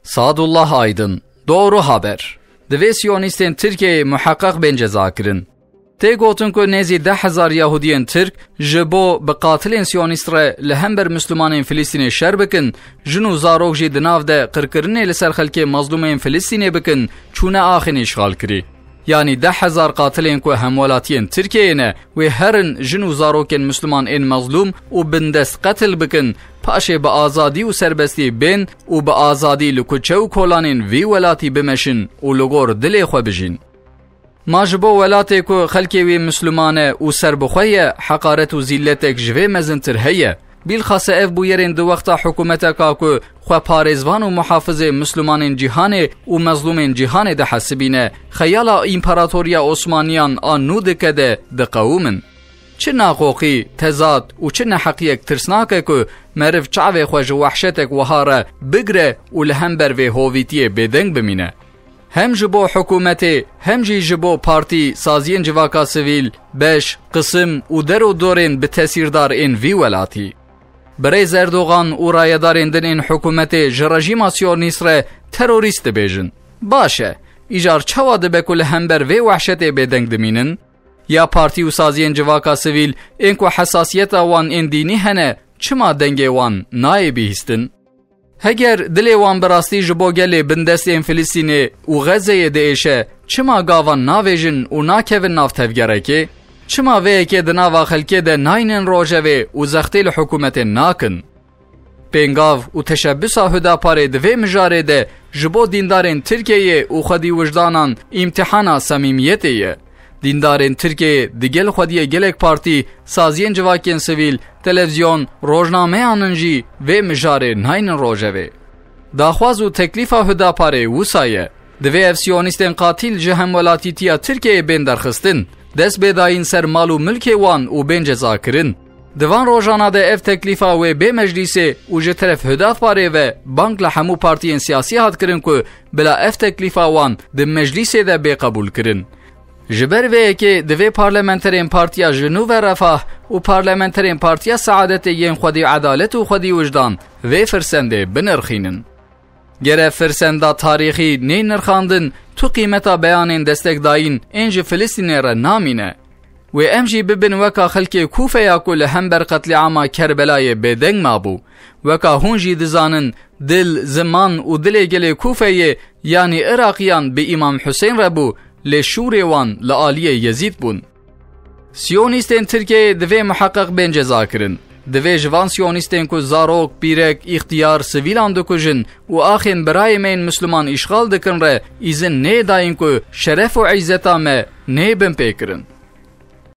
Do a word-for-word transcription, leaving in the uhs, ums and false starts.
Sadullah Aydın, Doğru Haber. Divê Siyonîstên Tirkiyeyê muheqeq bên cezakirin. Tê gotin ku nêzî deh hezar Yahudiyên Tirk ji bo bi qatilên Siyonîst re li hember Mislimanên Filistînê şer bikin, jin û zarok jî di nav de qirkirinê li ser xelkê mezlûmên Filistînê bikin, çûne axên îşxalkirî. Yanî deh hezar qatilên ku hemwelatiyên Tirkiyeyê ne, wê herin jin û zarokên Misliman ên mezlûm û bindest qetil bikin, paşê bi azadî û serbestî bên û bi azadî li kuçe û kolanên vî welatî bimeşin û li gor dilê xwe bijîn. Ma ji bo welatê ku xelkê wî Misliman e û serbixwe ye, heqaret û zîlletek ji vê mezintir heye. Bîlxase ev bûyerên di wexta hikûmeteka ku xwe parêzvan û muhafizê Mislimanên cîhanê û mezlûmên cîhanê dihesibîne, xeyala Împaratoriya Osmaniyan a nû dike de diqewimin. Çi naqoqî, tezat û çi neheqiyek tirsnak e ku meriv çavê xwe ji wehşetek wiha re bigre û li hember vê hovîtiyê bêdeng bimîne. Hem ji bo hikûmetê, hem jî ji bo partî, saziyên civaka sivîl, beş, qisim û der û dorên bi tesîrdar ên vî welatî. Birêz Erdogan û rayedarên din ên hikûmetê ji rejîma Siyonîst re terorîst dibêjin. Baş e, îcar çawa dibe ku li hember vê wehşetê bêdeng dimînin? Ya partî û saziyên civaka sivîl ên ku hesasiyeta wan ên dînî hene, çima dengê wan nayê bihîstin? Heger dilê wan bi rastî ji bo gelê bindestên Filistînê û Xezeyê diêşe, çima gavan navêjin û nakevin nav tevgerekê? Çima vê yekê di nava xelkê de naynin rojevê û zextê li hikûmetê nakin? Pêngav û teşebbisa Hudaparê di vê mijarê de ji bo dîndarên Tirkiyeyê û xwedî wijdanan îmtihana samîmiyetê ye. Dîndarên Tirkiyeyê digel xwediyê gelek partî, saziyên civakên sivîl, televizyon, rojnameyan in jî vê mijarê naynin rojevê. Daxwaz û teklîfa Hudaparê wisa ye. Divê ev siyonîstên qatîl ji hemwelatîtiya Tirkiyeyê bên derxistin, dest bê dayîn ser mal û milkê wan û bên cezakirin. Di van rojana de ev teklîfa wê bê meclîsê û ji teref Hudaparê ve bang li hemû partiyên siyasî hat kirin ku bila ev teklîfa wan di meclîsê de bê qebûlkirin. Ji ber vê yekê divê parlamenterên Partiya Jinû ve Refah û parlamenterên Partiya Seadetê yên xwedî edalet û xwedî wijdan vê firsendê binirxînin. Gere firsenda tarîxî nê nirxandin, tu qîmeta beyanên destekdayîn ên ji Filistînê re namîne. Wê em jî bibin weka xelkê Kûfeya ku li hember qetlîama Kerbelayê bêdeng mabû. Weka hûn jî dizanin, dil, ziman û dilê gelê Kûfeyê, yanî Iraqiyan bi Îmam Husên re bû, lê şûrê wan li aliyê Yezîd bûn. Siyonîstên Tirkiyeyê divê muheqeq bên cezakirin. Divê ji van siyonîstên ku zarok, pîrek, îxtiyar, sivîlan dikujin û axên birayê me yên Misliman îşxal dikin re îzin nê dayîn ku şeref û îzzeta me nê binpêkirin.